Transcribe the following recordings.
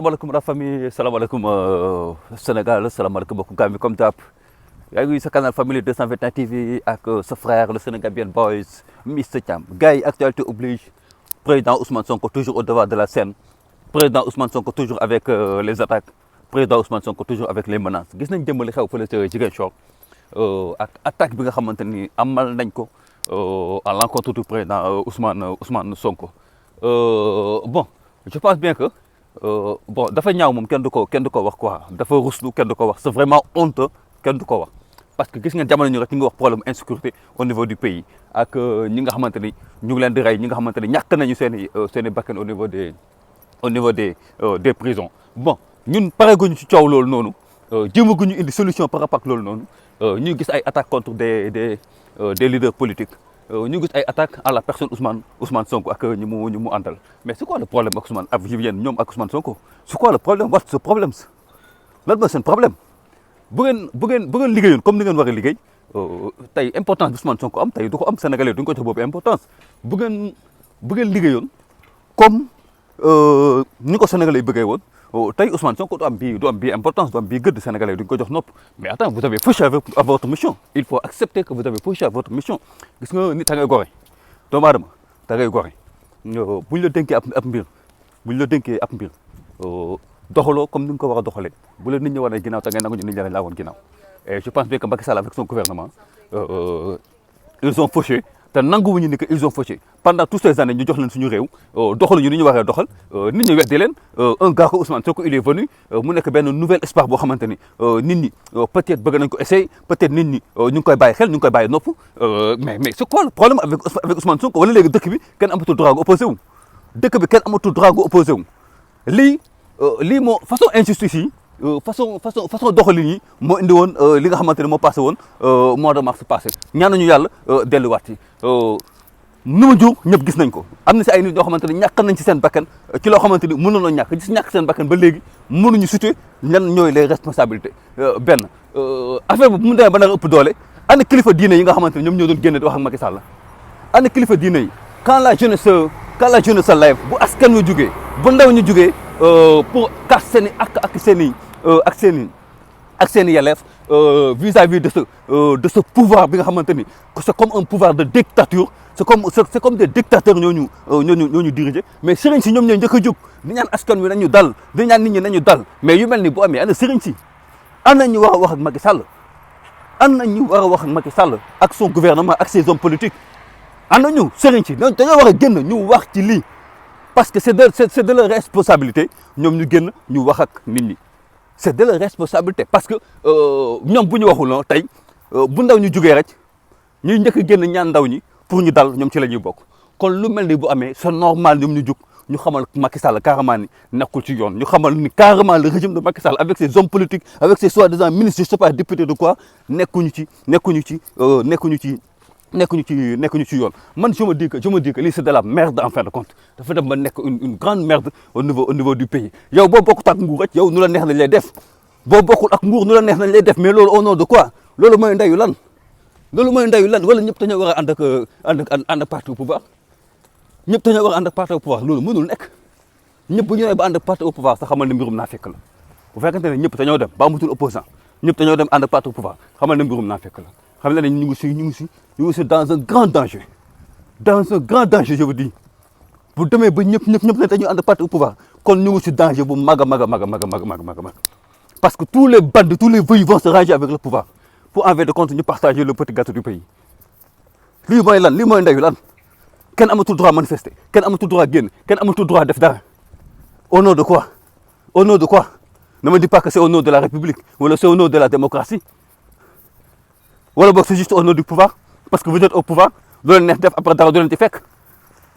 Assalamualaikum la famille, assalamualaikum Sénégal, assalamualaikum beaucoup Gambie comme d'hab. Yaa ngi sa canal Family 221 TV ak ce frère le Sénégambien Boys, Mr Thiam. Gars yi actualité oblige, président Ousmane Sonko toujours au devant de la scène. Président Ousmane Sonko toujours avec les attaques. Président Ousmane Sonko toujours avec les menaces. Gis nañ jëmbali xew fële ca Ziguinchor ak attaque bi nga xamante ni amal nañ ko à l'encontre du président Ousmane Sonko. Bon, je pense bien que bon dafa ñaaw moom kenn du ko wax quoi, dafa ruslu kenn du ko wax, c'est vraiment honteux kenn du ko wax. Parce que gis ngeen jamono ñu rek ñu ngi wax problème insécurité au niveau du pays ak ñi nga xamante ni ñu ngi leen di rey, ñi nga xamante ni ñàkk nañu seen i bakkan au niveau des prisons. Bon ñun pareeguñu ci coow loolu noonu, jéemaguñu indi solution par rapport ak loolu noonu. ñu gis ay attaques contre des leaders politiques, ñu gis ay attaques à la personne Ousmane Sonko ak ñi mu àndal. Mais c'est quoi le problème ak Ousmane ak yéen ñoom ak Ousmane Sonko? C'est quoi le problème? What's the problem? lan mooy seen problème? bu ngeen liggéeyoon comme ni ngeen war a liggéey, tey importance bi Ousmane Sonko am tey du ko am, Sénégalais duñ ko jox boobu importance. bu ngeen liggéeyoon comme ni ko Sénégalais yi bëggee woon, tey Ousmane Sonko du am bii importance, du am bii gëdd, Sénégalais duñ ko jox nopp. Mais attends, vous avez fauché à votre mission. Il faut accepter que vous avez fauché à votre mission. Gis nga nit da ngay gore, doomu aadama da ngay gore. buñ la dénkee ab mbir doxaloo comme ni nga ko war a doxalee, bu la nit ñi wane ginnaaw te ngay nangu ñu nit ñi laa woon ginnaaw. Et je pense bien que Macky Sall avec son gouvernement ils ont fauché te nanguwuñu ni que ils ont fauché pendant toutes ces années. ñu jox leen suñu réew, doxaluñu ni ñu waree doxal, nit ñi weddi leen. Un gars comme Ousmane Sonko il est venu mu nekk benn nouvel espoir boo xamante ni nit ñi peut-être bëgg nañ ko essayer, peut-être nit ñi ñu ngi koy bàyyi xel, ñu ngi koy bàyyi nopp. Mais c'est quoi le problème avec Ousmane Sonko? Wala léegi dëkk bi kenn amatul droit gu opposé wu, dëkk bi kenn amatul droit gu opposé wu. lii moo façon injustice yi, façon doxalin yi moo indi woon li nga xamante ne moo passé woon mois de mars passé. ñaan nañu yàlla delluwaat ci nu mu jur ñëpp gis nañ ko. am na si ay nit ñoo xamante ne ñàkk nañ ci seen bakkan ci loo xamante ni mënoon na ñàkk seen bakkan ba léegi mënuñu citer ñan ñooy les responsabilités. Benn affaire bi mu demee ba nar a ëpp doole, ana kilifa diine yi nga xamante ne ñoom ñoo doon génne di wax ak Macky Sall, ana kilifa diine yi. quand la jeunesse se lève, bu askan wi jugee, bu ndaw ñu jugee pour kas seen i ak seen i yelleef vis-à-vis de ce pouvoir bi nga xamante ni c'est comme un pouvoir de dictature, c'est comme des dictateurs ñooñu diriger. Mais sëriñ si ñoom ñooy njëkk a jóg di ñaan askan wi nañu dal, di ñaan nit ñi nañu dal. Mais yu mel ni bu amee ana sëriñ si, ana ñu war a wax ak Macky Sall, ana ñu war a wax ak Macky Sall ak son gouvernement ak ses hommes politiques. ana ñu sëriñ si dañoo war a génn ñu wax ci lii, parce que c'est de leur responsabilité. ñoom ñu génn ñu wax ak nit ñi, c'est de leur responsabilité. Parce que ñoom bu ñu waxul noonu tey bu ndaw ñu jugee rek ñuy njëkk a génn ñaan ndaw ñi pour ñu dal, ñoom ci la ñuy bokk. kon lu mel ni bu amee c'est normal ñoom ñu jug ñu xamal Macky Sall carrément ni nekkul ci yoon, ñu xamal ni carrément le régime de Macky Sall avec ses hommes politiques, avec ses soi-disant ministres, je sais pas députés de quoi, nekkuñu ci yoon. Man je me dis que lii c'est de la merde en fin de compte. dafa dem ba nekk une grande merde au niveau du pays. yow boo bokkut ak nguur rek yow nu la neex nañ lay def, boo bokkul ak nguur nu la neex nañ lay def. Mais loolu au nom de quoi? loolu mooy ndeyu lan? Wala ñëpp dañoo war a ànd ak parti au pouvoir? ñëpp dañoo war a ànd ak parti au pouvoir? loolu mënul nekk. ñëpp bu ñu nee ba ànd ak parti au pouvoir sax xamal ne mbirum naa fekk la. bu fekkente ne ñëpp dañoo dem ba amatul opposant, ñëpp dañoo dem ànd ak parti au pouvoir, xamal ne mbirum naa fekk la. xam nga ne ñu ngi si dans un grand danger, je vous dis. bu demee ba ñëpp ne dañuy ànd parti au pouvoir, kon ñu ngi si danger bu mag a mag. Parce que tous les bandits, tous les voyous vont se ranger avec le pouvoir pour en fin de compte ñu partager le petit gâteau du pays. lii mooy lan? lii mooy ndeyu lan? kenn amatul droit manifester, kenn amatul droit génn, kenn amatul droit def dara. Au nom de quoi? Ne me dis pas que c'est au nom de la République wala c'est au nom de la démocratie. Wala boog c'est juste au nom du pouvoir, parce que vous êtes au pouvoir, doo leen neex def après dara doo leen ci fekk.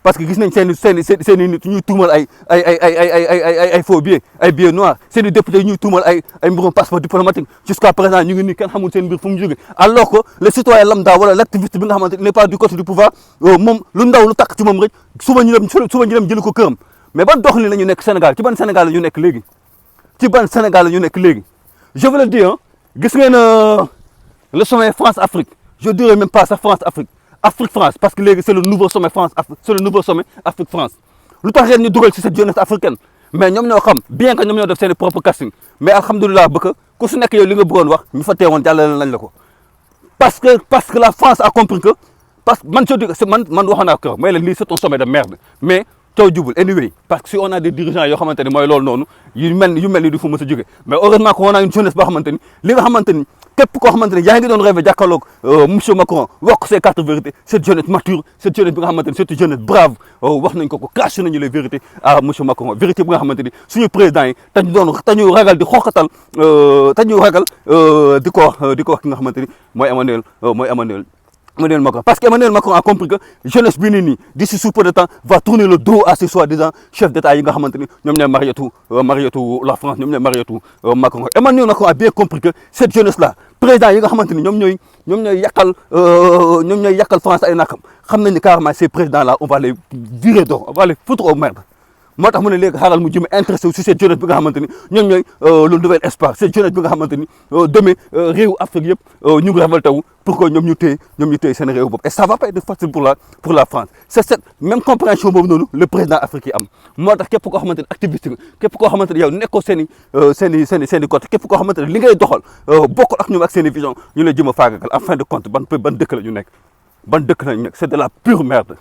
Parce que gis nañ seen i nit ñuy tuumal ay faux billets, ay billets noirs, seen i député ñuy tuumal ay mbirum passeport diplomatique. Jusqu'à présent ñu ngi nii kenn xamul seen mbir fu mu jógee, alors que le citoyen lambda wala l'activiste bi nga xamante n'est pas du côté du pouvoir, moom lu ndaw lu takk ci moom rek suba ñu dem jëli ko këram. Mais ban doxalin la ñu nekk Sénégal? Ci ban Sénégal la ñu nekk léegi? Je vous le dis, gis ngeen le sommet France-Afrique, je dirais même pas ça France-Afrique, Afrique-France, parce que c'est le nouveau sommet France-Afrique, c'est le nouveau sommet Afrique-France. Lu tax ren ñu dugal ci cette jeunesse africaine? mais ñoom ñoo xam bien que ñoom ñoo def seen propre casting mais alhamdulilah ba que ku su nekk yow li nga bëggoon wax ñu fa teewoon jàllale nañ la ko parce que la France a compris que parce que man je dis que man waxoon naa ko mooy leen lii c'est un sommet de merde mais coow jubul anyway parce que si on a des dirigeants yoo xamante ni mooy loolu noonu yu mel ni du fa mës a jóge mais heureusement qu'on a une jeunesse boo xamante ni li nga xamante ni képp koo xamante ni yaa ngi doon rêvé jàkkaarloog monsieur Macron wax ko ses quatre vérités cette jeunesse mature cette jeunesse bi nga xamante ni cette jeunesse brave wax nañ ko caché nañu les vérités à monsieur Macron vérité bi nga xamante ni suñu président yi tañu ragal di xooxatal tañu ragal di ko wax ki nga xamante ni mooy Emmanuel Macron. Parce qu'Emmanuel Macron a compris que jeunesse Binini, d'ici sous peu de temps, va tourner le dos à ces soi-disant chefs d'État. Ils ont marié tout la France, ils ont marié tout Macron. Emmanuel Macron a bien compris que cette jeunesse-là, président, ils ont yakal France et Nakam. Carrément, ces présidents-là, on va les virer d'or, on va les foutre au merde. Moi, je suis intéressé aussi cette jeunesse qui a le nouvel espoir. Cette jeunesse qui a demain, réew Afrique yëpp ñu ngi révolté wu pour que ñoom ñu téye seen réew bopp et ça va pas être facile pour la France. C'est cette même compréhension boobu noonu le président africain am moo tax képp koo xamante ne activiste nga képp koo xamante ne yow nekkoo seen i côté képp koo xamante ne li ngay doxal bokkul ak ñoom ak seen i vision ñu lay jëm a faagagal en fin de compte ban dëkk la ñu nekk c'est de la pure merde.